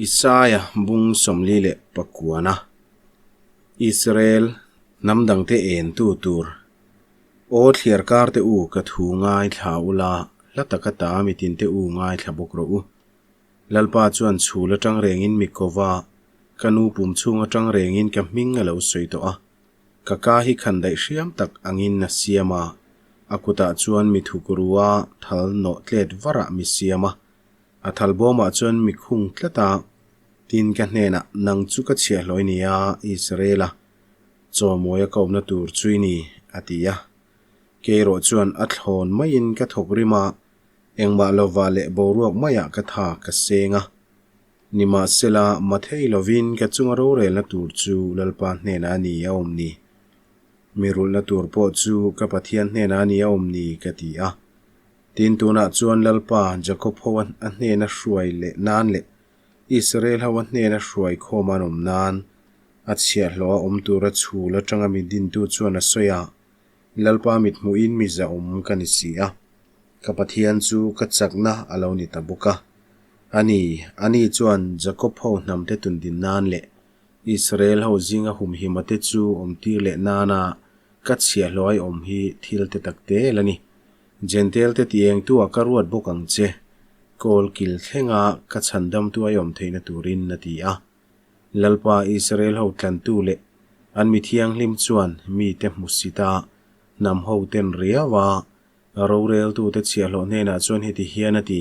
Isaia bung 49a Israel hnam dangte entu tur Aw thliar karte u ka thu ngaithla ula, hla taka ta mitinte u ngaithla bawk rawh u. Lalpa chuan chhul atang rengin mi ko va, ka nu pum chhung atang rengin ka hming a lo sawi tawh a. Ka ka hi khan daih hriam tak angin a siam a, a kutah chuan mi thuk ru a, thal nawh tlet varah mi siam a. A thal bawmah chuan mi khung tlat a, tin ka hnenah, Nang chu ka chhiahhlawh i ni a, Israel-a chawmawi a ka awmna tur chu i ni, a ti a. Kei erawh chuan a thlawn maiin ka thawk rim a, engmah lovah leh boruak maiah ka tha ka seng a. Nimahsela, mathei lovin ka chunga rorelna tur chu Lalpa hnenah a ni a awm ni. Mi rulhna tur pawh chu ka Pathian hnenah a ni a awm ni, ka ti a. Tin, tunah chuan Lalpa, Jakob ho a hnena hruai leh nan leh Israel ho a hnena hruai khawm an awm nan, a chhiahhlawh a awm tura chhul atanga mi dintu chuan a sawi a, Lalpa mithmuhin mi zahawm ka ni si a, ka Pathian chu ka chakna a lo ni ta bawk a. A ni, ani chuan Jakob ho hnamte tundin nan leh Israel ho zinga humhimate chu awmtir leh nana ka chhiahhlawh ai awm hi thil te tak tel a ni. Jentail te ti engtu ah ka ruat bawk ang che, kawl kil thlenga ka chhandamtu ai awm theihna turin a ti a. Lalpa Israel ho tlantu leh an mi thianghlim chuan mite hmusit a, hnam ho ten riau a, roreltute chhiahhlawh hnenah chuan heti hian a ti,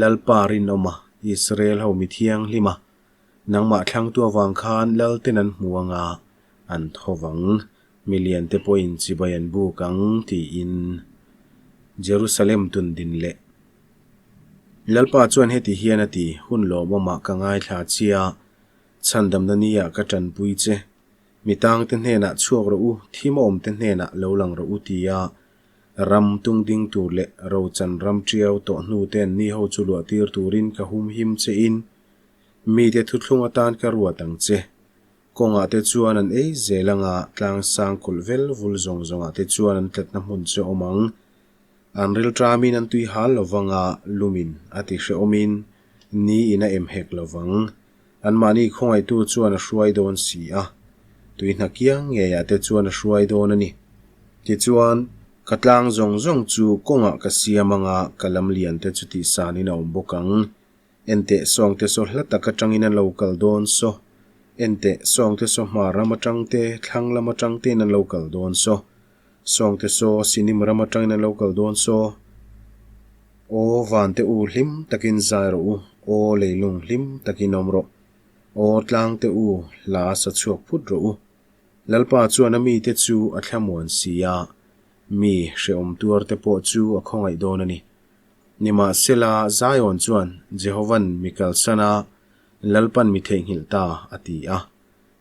Lalpa rinawma Israel ho mi thianghlim a, nangmah thlangtu avang khan Lalten an hmu anga an tho vang. Milian te pawhin chibai an buk ang tiin Jerusalem tun din leh. Lalpa chuan heti hian a ti, Hun lawmawmah ka ngaithla chia, chhandamna niah ka tanpui che. Mi tangte hnenah chhuak rawh u, thim a awmte hnenah lo lang rawh u tia ram tung ding tur leh rochan ram tiau tawh hnute an ni ho chu luahtir turin ka humhim che in mite thuthlung atan ka ruat ang che. Kawngah te chuan an ei zel anga tlang sang kulh vel vul zawng zawngah te chuan an tlatna hmun chu a awm ang. An rilṭamin an tui hal lo vanga lumin a ti hrehawmin ni in a em hek lo vang. Anmahni khawngaihtu chuan a hruai dawn si a, tui hna kiang ngeiah te chuan a hruai dawn a ni. Tichuan, ka tlang zawng zawng chu kawngah ka siam anga ka lam lian te chu tihsanin a awm bawk ang. Enteh sawngte saw hla tak atangin an lo kal dawn saw. Enteh sawngte saw hma ram atang te, thlang lam atang tein an lo kal dawn saw. Sawngte saw Sinim ram atangin an lo kal dawn saw. Aw vante u hlim takin zai rawh u, aw leilung hlim takin awm rawh. Aw tlangte u hla sa chhuak phut rawh u. Lalpa chuan a mite chu a thlamuan si a, mi hrehawm tuarte pawh chu a khawngaih dawn a ni. Nimahsela, Zion chuan Jehova'n mi kalsan a, Lalpa'n mi theihnghilh ta, a ti a.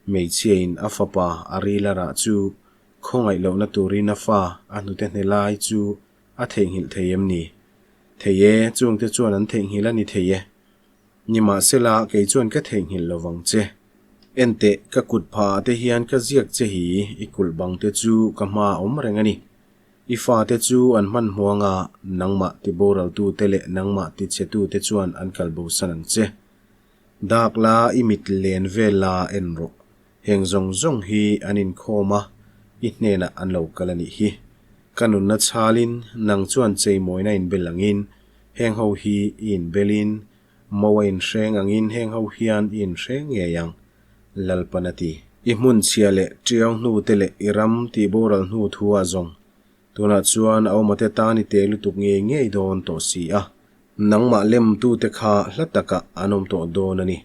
Hmeichhiain a fapa a ril a rah chu khawngaih lohna turin a fa a hnute hne lai chu a theihnghilh thei em ni? Thei e, chungte chuan an theihnghilh a ni thei e. Nimahsela, kei chuan ka theihnghilh lo vang che. Enteh, ka kut phahah te hian ka ziak che hi, i kulh bangte chu ka hmaah awm reng a ni. I fate chu an hmanhmuang a, nangmah tiboraltute leh nangmah tichhetute chuan an kal bosan ang che. Dak la, i mit len vel la en rawh. Heng zawng zawng hi an inkhawm a, i hnenah an lo kal a nih hi. Ka nunna chhalin nang chuan cheimawina inbel angin heng ho hi i inbelin, mo a inhreng angin heng ho hian i inhreng ngei ang, Lalpan a ti. I hmun chhia leh tiau hnu te leh i ram tih boral hnu thu ah zawng tunah chuan a awmate tan i te lutuk ngei ngei dawn tawh si a. Nangmah lem tu te kha hla takah an awm tawh dawn a ni.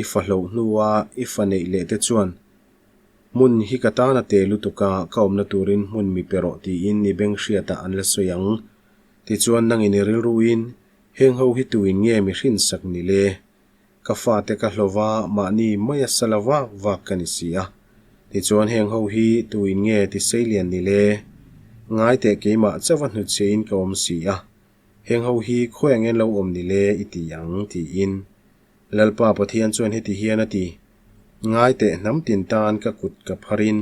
I fa hloh hnua i fa neih leh te chuan hmun hi ka tan a te lutuk a, ka awmna turin hmun mi pe rawh tiin i beng hriatah an la sawi ang. Tichuan nangin i rilruin heng ho hi tuin nge mi hrinsak ni le? Ka fate ka hlawva mahni mai a sala vak vak ka ni si a. Tichuan heng ho hi tuin nge ti seilian ni le? Ngai teh keimah chauh a hnutchhiahin ka awm si a. Heng ho hi khawi ang en lo awm ni le i ti ang tiin. Lalpa Pathian chuan heti hian a ti, Ngai teh hnam tin tan ka kut ka pharin,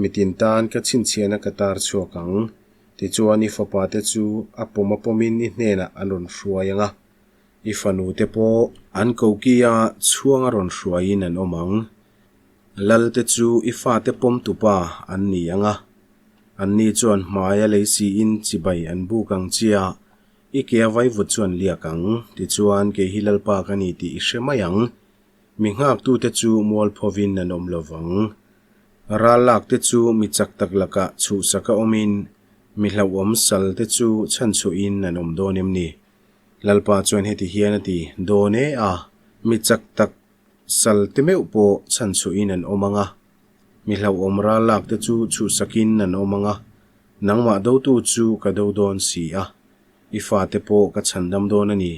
mitin tan ka chhinchhiahna ka tar chhuak ang. Tichuan i fapa te chu a pawm a pawmin i hnenah an rawn hruai ang a. I fanute pawh an kokia chhuanga rawn hruaiin an awm ang. Lalte chu i fate pawmtupa an ni ang a, anni chuan hmaia lei siin chibai an buk ang chia, i kea vaivut chu an liak ang. Tichuan, kei hi Lalpa ka ni tih i hre mai ang. Mi nghaktute chu mualphovin an awm lo vang. Ral lakte chu mi chak tak lakah chhuhsaka awmin, mi hlauhawm salte chu chhanchhuahin an awm dawn em ni? Lalpa chuan heti hian a ti dawn e a, mi chak tak salte meuh pawh chhanchhuahin an awm ang a, mi hlauhawm ral lakte chu chhuhsakin an awm ang a, nangmah dotu chu ka do dawn si a, i fate pawh ka chhandam dawn a ni.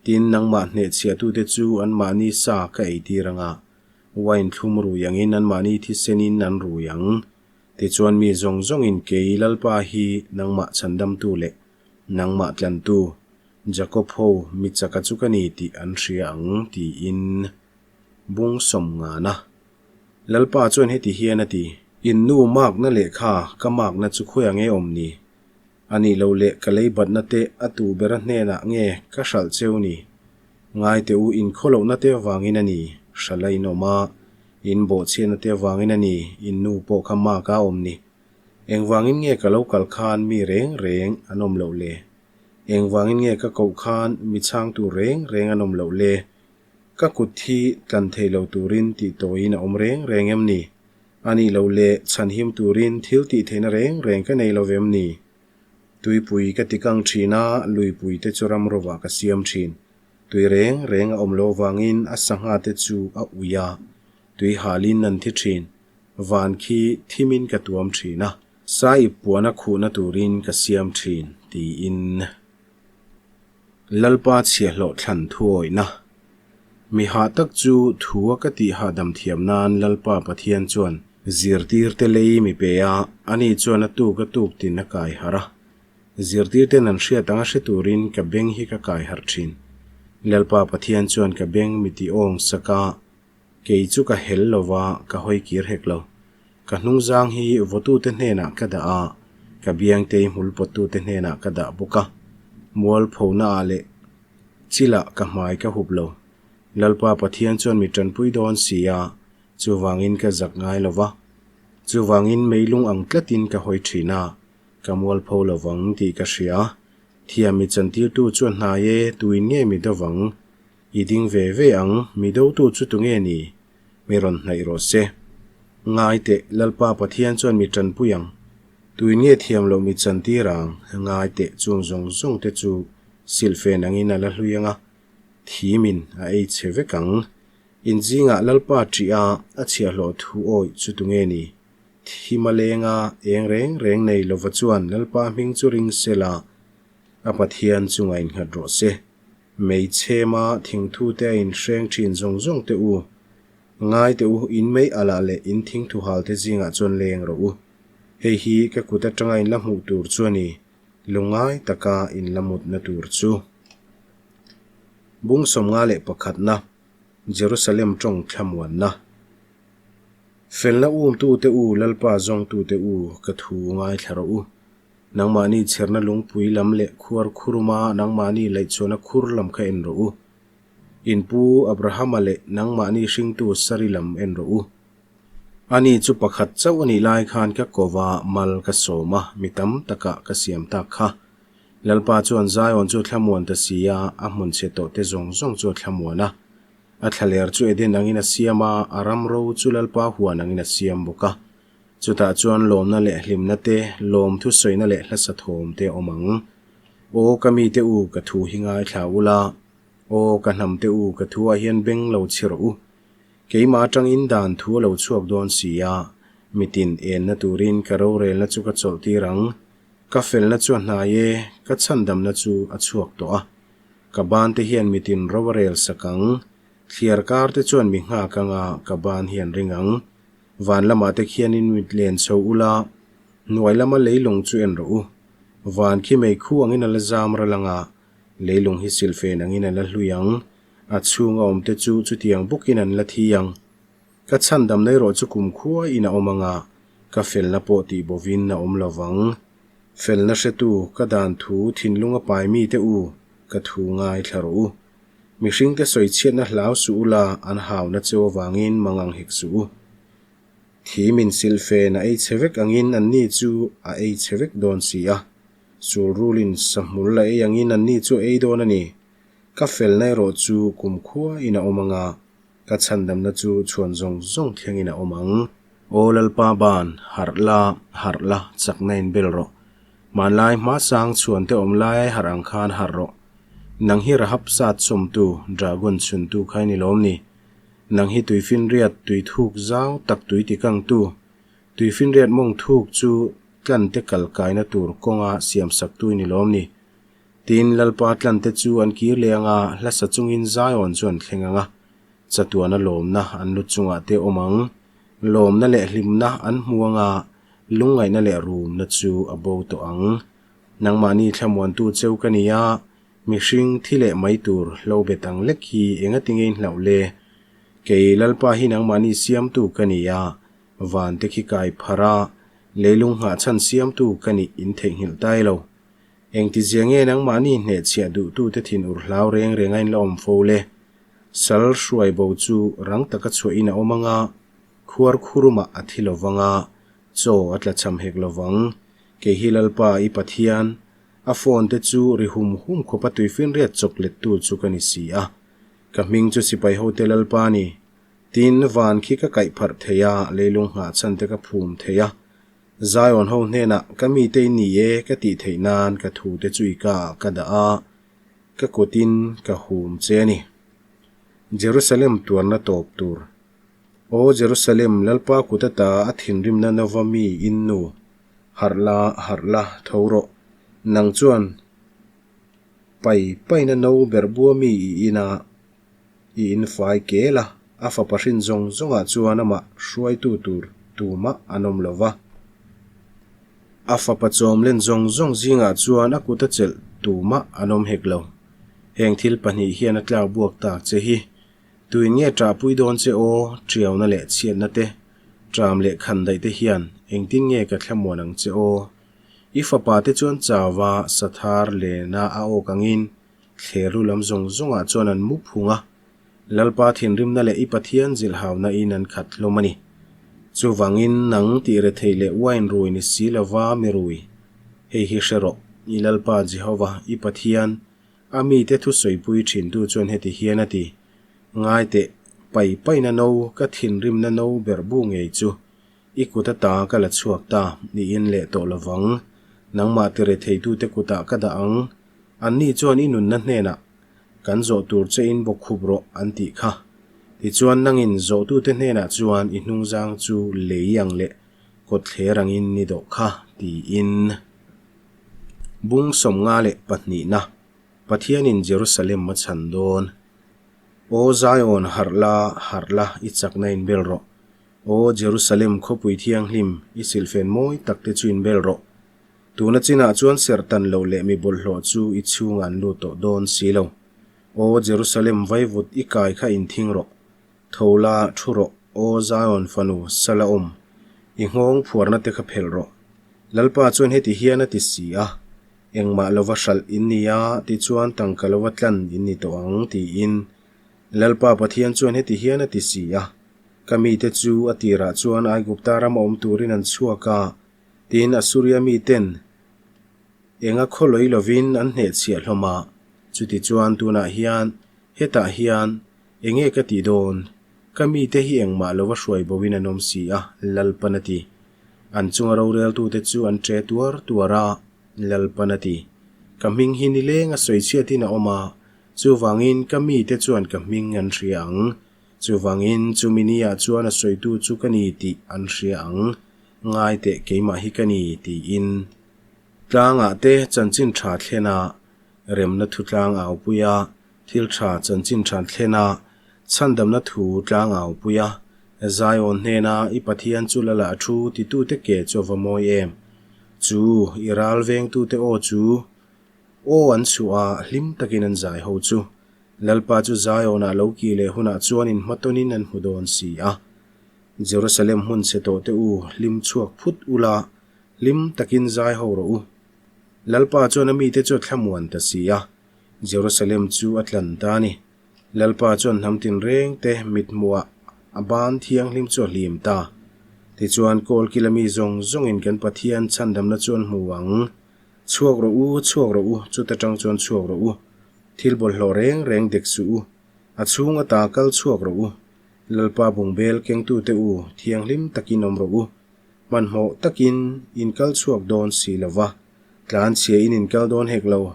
Tin, nangmah hnehchhiahtute chu anmahni sa ka eitir ang a, wine thlum rui angin anmahni thisenin an rui ang. Tichuan mi zawng zawngin kei Lalpa hi nangmah chhandamtu leh nangmah tlantu, Jakob ho mi chaka chu ka ni tih an hria ang, tiin bung sawm ngan a. Lalpa chuan heti hian a ti. In nu makna lehkha ka makna chu khawiah nge awm ni? A nih loh leh ka lei batna te a tu bera hnenah nge ka hralh cheu ni? Ngai teh u, in khawlohna te avangin a ni, hralh a in awm a, in bawhchhiatna te avangin a ni, in nu pawh kha mak a awm ni. Engvangin nge ka lo kal khan mi reng reng an awm loh le? Engvangin nge ka koh khan mi chhangtu reng reng an awm loh le? Ka kut hi tlan thei lo turin tih tawiin a awm reng reng em ni? A nih loh leh chhanhim turin thil tih theihna reng reng ka nei lo vem ni? Tuipui ka ti kang thin a, luipui te chu ram rovah ka siam thin. Tui reng reng a awm loh avangin a sangha te chu a ui a, tui halin an thi thin. Van khi thimin ka tuam thin a, sa ip puana khuhna turin ka siam thin, tiin. Lalpa chhiahhlawh thlan thuawihna. Mi hah tak chu thua ka tih hahdam thiam nan Lalpa Pathian chuan zirtirte lei mi pe a, ani chuan a tuk a tuk tin a kai harh a. Zirtirten an hriat anga hre turin ka beng hi ka kai harh thin. Lalpa Pathian chuan ka beng mi ti awng sak a, Kei chu ka hel lo va, ka hawi kir hek lo. Ka hnungzang hi vawtute hnenah ka dah a, ka biangtei hmul pawttute hnenah ka dah bawk a. Mualphonaah leh chilah ka hmai ka hup lo. Lalpa Pathian chuan mi tanpui dawn si a, chuvangin ka zak ngai lo va. Chuvangin meilung ang tlatin ka hawi thin a, ka mualpho lo vang tih ka hria. Thiam mi chantirtu chu a hnai e, tuin nge mi dovang? I ding ve ve ang, mi dotu chu tunge ni? Mi rawn hnaih rawh se. Ngai teh, Lalpa Pathian chuan mi tanpui ang. Tuin nge thiam loh mi chantir ang? Ngai teh, chung zawng zawng te chu silhfen angin a la hlui ang a, thimin a ei chhe vek ang. In zingah Lalpa ṭih a, a chhiahhlawh thu awih chu tunge ni? Thim a leng a, eng reng reng nei lova chuan Lalpa hming chu ring se la, a Pathian chungah innghat rawh se. Hmeichhema thingthute a inhreng thin zawng zawng teh u. Ngai teh u, in mei alah leh in thingthu hal te zingah chuan leng rawh u. Hei hi ka kut atanga in la hmuh tur chu a ni, lungngai taka in la mutna tur chu. Bung 51na, Jerusalem tawng thlamuanna. Felna umtute u, Lalpa zawngtute u, ka thu ngaithla rawh u. Nangmahni chherna lungpui lam leh khuar khuruma nangmahni laihchhuahna khur lam kha en rawh u. In pu Abrahama leh nangmahni hringtu Sari lam en rawh u. Ani chu pakhat chauh a nih lai khan ka kova mal ka sawm a, mi tam takah ka siam tak kha. Lalpa chuan Zion chu a thlamuan ta si a, a hmun chhe tawh te zawng zawng chu a thlamuan a. A thlaler chu Eden angin a siam a, a ram ro chu Lalpa huan angin a siam bawk a. Chutah chuan lawmna leh hlimna te, lawm thusawina leh hlasa thawm te a awm ang. Aw ka mite u, ka thu hi ngaithla ula. Aw ka hnam te u, ka thuah hian beng lo chhi rawh u. Keimah atangin dan thu a lo chhuak dawn si a, mitin enna turin ka rorelna chu ka chawlh tir ang. Ka felna chu a hnai e, ka chhandamna chu a chhuak tawh a. Ka ban te hian mitin ro a rel sak ang. Thliar kar te chuan mi nghak anga ka ban hian ring ang. Van lamah te khianin mit len chho ula, hnuai lama leilung chu en rawh u. Van khi meikhu angin a la zam ral ang a, leilung hi silhfen angin a la hlui ang. A chhunga awm te chu chutiang bawkin an la thi ang. Ka chhandamna erawh chu kumkhua in a awm ang a, ka felna pawh tih bovin a awm lo vang. Felna hretu, ka dan thu thinlunga pai mite u, ka thu ngaithla rawh u. Mihringte sawichhiatna hlau suh ula, an hauna cheu avangin mangang hek suh u. Thim in silhfen a ei chhe vek angin anni chu a ei chhe vek dawn si a. Sulrulin sahmul a ei angin anni chu a ei dawn a ni. Ka felna erawh chu kumkhuain a awm anga, ka chhandamna chu chhuan zawng zawng thlengin a awm ang. Aw Lalpa ban, harh la, harh la, chakna in bel rawh. Hmanlai hmasang chhuante awm lai ai harh ang khan harh rawh. Nang hi Rahab sat sawmtu, dragon chhuntu kha i ni lawm ni? Nang hi tuifinriat tui thuk zau tak tui tikangtu, tuifinriat mawng thuk chu tlante kal kaina tur kawnga siamsaktu i ni lawm ni? Tin, Lalpa tlante chu an kir leh anga hlasa chungin Zion chu an thleng ang a, chatuana lawmna an lu chungah te awm ang. Lawmna leh hlimna an hmu anga lungngaihna leh rumna chu a bo tawh ang. Nangmahni thlamuantu cheu ka ni a, mihring thi leh mai tur hlo bet ang lek hi engatinge in hlauh le? Kei Lalpa hi nangmahni siamtu ka ni a, vante khi kai pharh a, leilung nghahchhan siamtu ka nih in theihnghilh tai lo. Engtizia nge nangmahni hnehchhiah duhtute thin ur hlau reng reng a in la awm fo le? Sal hruai bo chu rang taka chhuahin a awm anga, khuar khurumah a thi lovang a, chaw a tla cham hek lovang. Kei hi Lalpa i Pathian, a phone te chu ri hum hum khawpa tuifinriat chawp lettu chu ka ni si a. Ka hming chu sipai hote Lalpa a ni. Tin, van khi ka kaih pharh thei a, leilung nghahchhan te ka phum thei a. Zion ho hnenah ka mite in ni e ka tih theih nan ka thute chu i ka ah ka dah a, ka kutin ka hum che a ni. Jerusalem tuarna tawp tur. Aw Jerusalem, Lalpa kut ata a thinrimna nova mi in nu, harh la, harh la, tho rawh. Nang chuan pai paina no berh bua mi i in a, I infai kel a, a fapa hrin zawng zawngah chuan amah hruaitu tur tumah an awm lo va. A fapa chawmlen zawng zawng zingah chuan a kut a chelh tumah an awm hek lo. Heng thil pahnih hian a tlak buak tak che hi. Tuin nge ṭahpui dawn che aw, ṭiauna leh chhiatna te, ṭam leh khandaih te hian engtin nge ka thlamuan ang che aw? I fapa te chuan chauva sathar lena a awk angin Thlerlu lam zawng zawngah chuan an mu phung a, Lalpa thinrimna leh i Pathian zilhhauna in an khat hlawm a ni. Chuvangin nang tih rethei leh uain rui ni si lova mi rui. Hei hi hre rawh, i Lalpa Jehova, i Pathian, a mite thusawipui thintu chuan heti hian a ti, Ngai teh, pai paina no, ka thinrimna no ber bu ngei chu, I kut ata ka la chhuak ta, i in leh tawh lovang. Nangmah ti retheitute kutah ka dah ang. Anni chuan i nunna hnenah, Kan zawh tur che in bawkkhup rawh, an tih kha. Tichuan nangin zawhtute hnenah chuan i hnungzang chu lei ang leh kawtthler angin ni dawh kha, tiin. Bung 52na, Pathianin Jerusalem a chhan dawn. Aw Zion, harh la, harh la, i chakna inbel rawh. Aw Jerusalem khawpui thianghlim, i silhfen mawi tak te chu inbel rawh. Tuna chinah chuan serh tan loh leh mi bawlhhlawh chu i chhungah an lut tawh dawn si lo. Aw Jerusalem vaivut i kai kha inthing rawh. Tho la, thu rawh, aw Zion fanu, sala awm. I nghawng phuarna te kha phelh rawh. Lalpa chuan heti hian a ti si a, Engmah lova hralh in ni a, tichuan tangka lova tlan in ni tawh ang, tiin. Lalpa Pathian chuan heti hian a ti si a, Ka mite chu a tirah chuan Aigupta rama awm turin an chhuak a, Tin, Assuria miten enga khawlawi lovin an hnehchhiah hlawm a, chutichuan tunah hian, hetah hian, enge ka tih dawn? Ka mite hi engmah lova hruai boin an awm si a, Lalpan a ti. An chunga roreltute chu an ṭe tuar tuar a, Lalpan a ti. Ka hming hi nileng a sawichhiatin a awm a, chuvangin ka mite chuan ka hming an hria ang. Chuvangin chumi niah chuan a sawitu chu ka ni tih an hria ang. Ngai teh keimah hi ka ni, tiin tlangah te chanchin tha thlen a, remna thu tlang au pui a, thil tha chanchin tha thlen a, chhandamna thu tlang au pui a, Zion hnena i Pathian chu lala a thu titute ke chu a va mawi em? Chu i ral vengtute aw chu aw an chhuah a, hlim takin an zai ho chu. Lalpa chu Zion-ah lo kih leh hunah chuan inhmatawnin an hmu dawn si a. Jerusalem hmun chhe tawh te u, hlim chhuak phut ula, hlim takin zai ho rawh u. Lalpa chuan a mite chu a thlamuan ta si a, Jerusalem chu a tlan ta a ni. Lalpa chuan hnam tinrengte mithmuhah a ban thianghlim chu a hlim ta. Tichuan, kawlkila mi zawng zawngin kan Pathian chhandamna chu an hmu ang. Chhuak rawh u, chhuak rawh u, chuta tang chuan chhuak rawh u. Thil bawlhhlawh reng reng dek suh u. A chhung ata kal chhuak rawh u. Lalpa bungbel kengtute u, thianghlim takin awm rawh u. Hmanhmawh takin in kal chhuak dawn si lo va, tlanchhia in in kal dawn hek lo.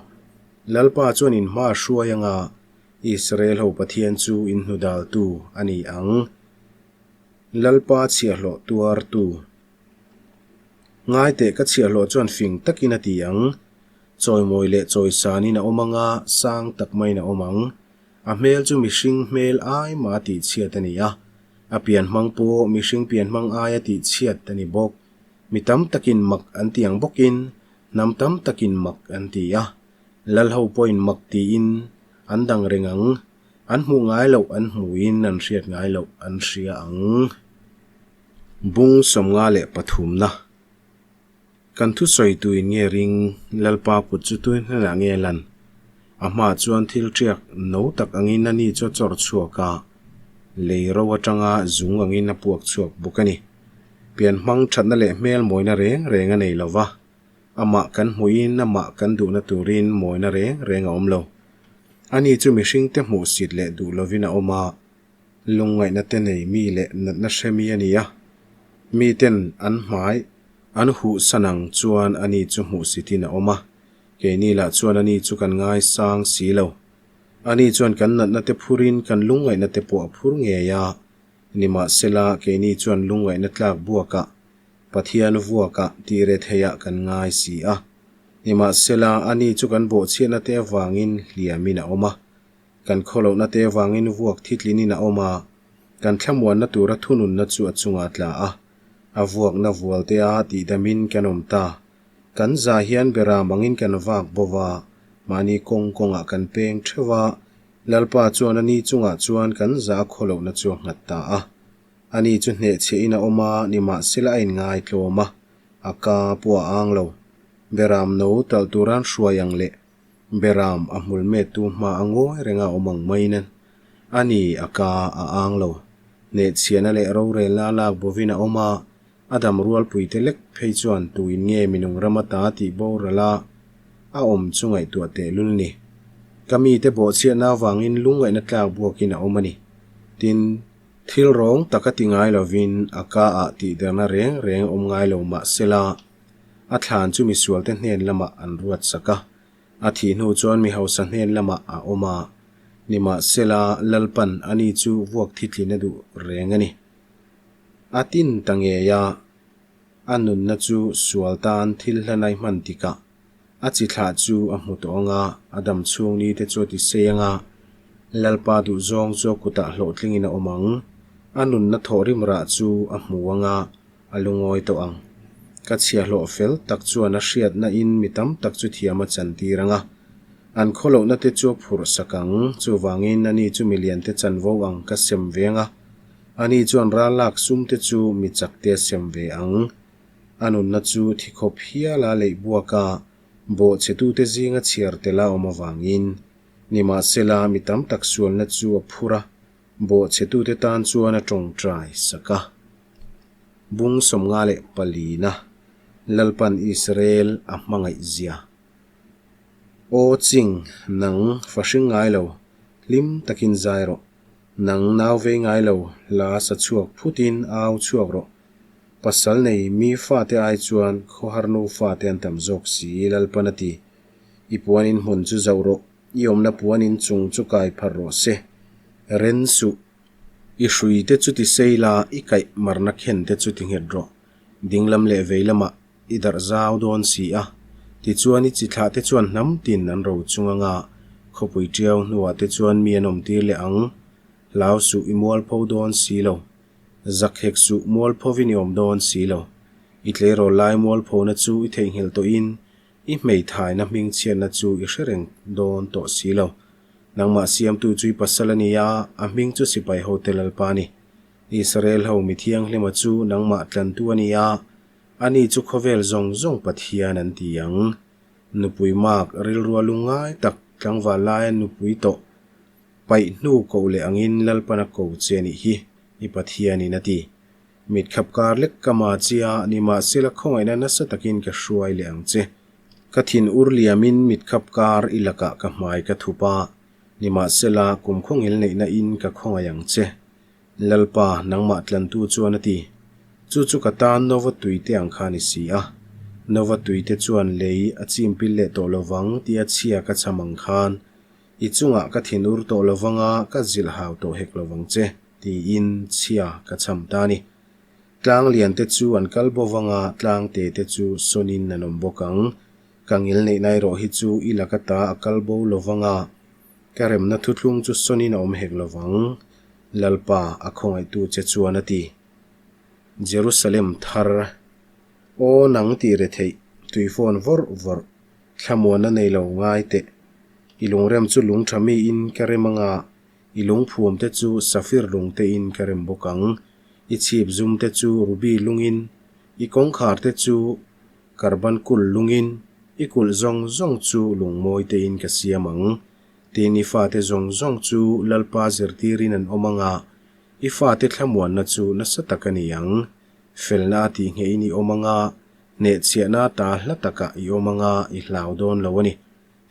Lalpa chuan in hma a hruai anga Israel ho Pathian chu in hnudaltu a ni ang. Lalpa chhiahhlawh tuartu. Ngaiteh ka chhiahhlawh chuan fing takin a ti ang. Chawimawi leh chawisanin a awm anga sang tak maiin a awm ang. A hmel chu mihring hmel ai mah a tihchhiat a ni a. A pianhmang pawh mihring pianhmang aia tihchhiat a ni bawk. Mi tam takin mak an ti ang bawkin hnam tam takin mak an ti a. Lalho pawhin mak tiin an dang reng ang. An hmuh ngai loh an hmuhin an hriat ngai loh an hria ang. Bung 53na Kan thusawi tuin nge ring Lalpa kut chu tui hnenah nge lan? A hmaah chuan thil ṭiak no tak angin ani chu a chawr chhuak a, lei ro aṭanga zung angin a puak chhuak bawk a ni. Pianhmang ṭhatna leh hmel mawina reng reng a nei lo va, amah kan hmuhin amah kan duhna turin mawina reng reng a awm lo. Ani chu mihringte hmuhsit leh duh lovin a awm a. Lungngaihna te nei mi leh natna hre mi a ni a, miten an hmai an huh san ang chuan ani chu hmuhsitin a awm a, keini lah chuan ani chu kan ngaisang si lo. Ani chuan kan natna te phurin kan lungngaihna te pawh a phur ngei a, nimahsela keini chuan lungngaihna tlak buakah Pathian vuakah tih re theiah kan ngai si a. Nimahsela ani chu kan bawhchhiatna te avangin hliamin a awm a, Kan khawlohna te avangin vuak thitlinin a awm a, kan thlamuanna tura thununna chu a chungah a tla a, a vuakna vualte a tihdamin kan awm ta. Kan za hian beram angin kan vak bo va, mahni kawng kawngah kan peng theuh a, Lalpa chuan a ni chungah chuan kan za a khawlohna chu a nghat ta a. Ani chu hnehchhiahin a awm a, nimahsela a inngaitlawm a, a ka pawh a ang lo. Beram no talh turan hruai ang leh Beram a hmul mettu hma a ngawi reng a awm ang mai nen a ni a ka a ang lo. Hnehchhiahna leh rorelna a lak bovin a awm a, a dam rualpuite lek phei chuan tuin nge minung ram ata tih boral a a awm chu ngaihtuah tehlul ni. Ka mite bawhchhiahna avangin lungngaihna tlak buakin a awm a ni. Tin, thil rawng taka ti ngai lovin a ka ah tihderna reng reng awm ngai lo mah sela, A thlan chu misualte hnen lamah an ruat sak a, a thih hnu chuan mi hausa hnen lamah a awm a. Nimahsela, Lalpan ani chu vuak thitlin a duh reng a ni. A tin ta ngei a, a nunna chu sual tan thil hlan ai hman tikah a chi thlah chu a hmu tawh ang a, a dam chhung ni te chu a ti sei ang a, Lalpa duhzawng chu a kutah hlawhtlingin a awm ang. A nunna thawhrim rah chu a hmu ang a, A lungawi tawh ang. Ka chhiahhlawh fel tak chuan a hriatna in mi tam tak chu thiam a chantir ang a. An khawlohna te chu a phurh sak ang. Chuvangin ani chu mi lian te chanvo ang ka sem ve ang a. Ani chuan ral lak sum te chu mi chak te a sem ve ang. A nunna chu thi khawp hiala leih buak a, bawhchhetute zinga chhiar tel a awm avangin. Nimahsela mi tam tak sualna chu a phur a, Bawhchhetute tan chuan a tawngtai sak a. Bung 54 na Lalpan Israel a hmangaih zia. Aw ching, nang fahring ngai lo, hlim takin zai rawh. Nang nau vei ngai lo, hla sa chhuak phutin au chhuak rawh. Pasal nei mi fate ai chuan khawhar nu fate an tam zawk si, Lalpan a ti. I puanin hmun chu zauh rawh. I awmna puan in chung chu kai pharh rawh se. Ren suh. I hrui te chu ti sei la, i kaih marna khen te chu ti nghet rawh. Dinglam leh vei lamah i darh zau dawn si a. Tichuan i chi thlah te chuan hnam tin an ro chung anga khawpui tiau hnuah te chuan mi an awm tir leh ang. Hlau suh i mualpho dawn si lo. Zak hek suh mualphovin i awm dawn si lo. I tleirawl lai mualphona chu i theihnghilh tawhin I hmeithaina hmingchhiatna chu i hre reng dawn tawh si lo. Nangmah siamtu chu i pasal a ni a, a hming chu sipai hote Lalpa a ni. Israel ho mi thianghlima chu nangmah tlantu a ni a, ani chu khawvel zawng zawng Pathian an ti ang. Nupui mak rilrua lungngai tak tlangval laia nupui tawh. Paih hnu koh leh angin Lalpan a ko che a nih hi, i Pathianin a ti. Mit khap kar lek ka ma che a, nimahsela khawngaihna nasa takin ka hruai leh ang che. Ka thin ur liamin mit khap kar i lakah ka hmai ka thup a, nimahsela kum khawngil neihna in ka khawngaih ang che. Lalpa, nangmah tlantu chuan a ti. Chu chu ka tan Nova tuite ang kha a ni si a. Nova tuite chuan lei a chim pil leh tawh lovang tia chhia ka cham ang khan I chungah ka thinur tawh lovang a, ka zilh hau tawh hek lovang che, tiin chhia ka cham ta a ni. Tlang lian te chu an kal bo vang a, tlang te te chu sawnin an awm bawk ang. Ka ngil neihna erawh hi chu i laka ta a kal bo lovang a, ka remna thuthlung chu sawnin a awm hek lovang, Lalpa a khawngaihtu che chuan a ti. Jerusalem thar, Aw nang tih retheih, tuifawn vawrh vawrh. Thlamuanna nei lo ngai teh. I lungrem chu lung tha miin ka rem anga, i lungphum te chu safir lung tein ka rem bawk ang. I chhip zum te chu ruby lungin, i kawngkhar te chu karbankul lungin, i kulh zawng zawng chu lungmawi tein ka siam ang. Tin i fate zawng zawng chu Lalpa zirtirin an awm anga, i fate thlamuanna chu nasa tak a ni ang. Felna a tihnghehin i awm anga, Hnehchhiahna ta hla takah i awm anga i hlau dawn lo a ni.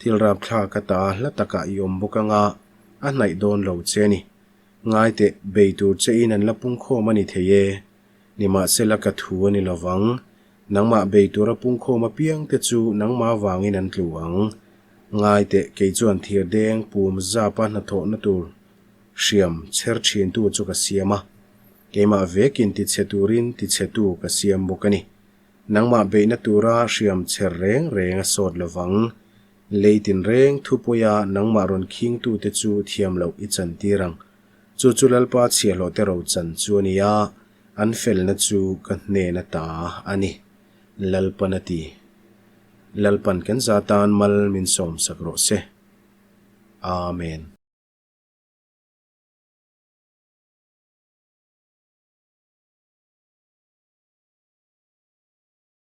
Thil rapthlak ata hla takah i awm bawk anga a hnaih dawn lo che a ni. Ngai teh, bei tur chein an la pungkhawm a ni thei e. Nimahsela ka thu a ni lovang. Nangmah bei tura pungkhawm apiangte chu nangmah vangin an tlu ang. Ngai teh, kei chuan thirdeng pum zapa hnathawhna tur hriam chher thintu chu ka siam a. Keimah vekin tichhe turin tichhetu ka siam bawk a ni. Nangmah beihna tura hriam chher reng reng a sawt lovang. Lei tinreng thupuia nangmah rawn khingtute chu thiam loh i chantir ang. Chu chu Lalpa chhiahhlawhte ro chan chu a ni a, an felna chu ka hnen ata a ni. Lalpan a ti. Lalpan kan za tan mal min sawmsak rawh se. Amen.